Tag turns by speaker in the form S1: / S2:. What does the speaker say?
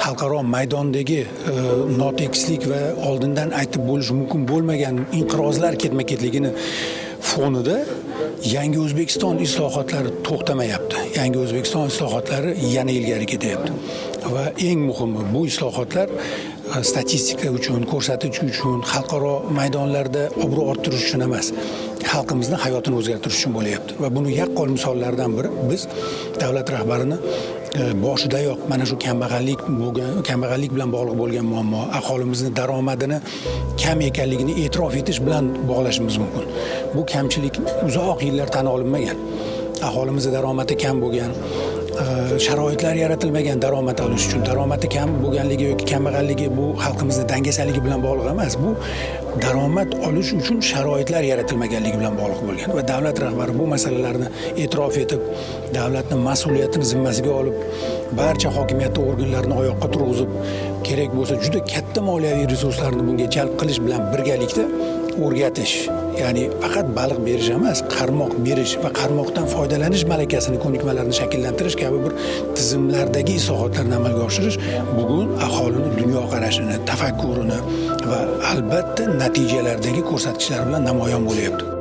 S1: Xalqaro maydondagi notekislik va oldindan aytib bo'lishi mumkin bo'lmagan inqirozlar ketma-ketligini fonida Yangi O'zbekiston islohotlari to'xtamayapti. Yangi O'zbekiston islohotlari yana ilgari ketyapti. Va eng muhimi, bu islohotlar statistika uchun, ko'rsatish uchun, xalqaro maydonlarda obro' orttirish uchun emas, xalqimizni hayotini o'zgartirish uchun bo'lyapti. Va buni yaqqol misollaridan biri, biz davlat rahbarini boshidayoq mana shu kambag'allik bilan bog'liq bo'lgan muammo, aholimizni daromadini kam ekanligini e'tirof etish bilan bog'lashimiz mumkin. Bu kamchilik uzoq yillar tan olinmagan. Aholimizni daromadi kam bo'lgan, sharoitlar yaratilmagan daromad olish uchun. Daromadi kam bo'lganligi yoki kambag'alligi bu xalqimizni dangasaligi bilan bog'liq emas, bu daromad olish uchun sharoitlar yaratilmaganligi bilan bog'liq bo'lgan. Va davlat rahbari bu masalalarni e'tirof etib, davlatni mas'uliyatini zimmasiga olib, barcha hokimiyat organlarini oyoqqa turg'izib, kerak bo'lsa juda katta moliyaviy resurslarni bunga jalb qilish bilan birgalikda o'rgatish, ya'ni faqat baliq berish emas, qarmoq berish va qarmoqdan foydalanish malakasini, ko'nikmalarini shakllantirish kabi bir tizimlardagi islohotlarni amalga oshirish bugun aholini dunyoqarashini, tafakkurini va albatta natijalardagi ko'rsatkichlar bilan namoyon bo'lyapti.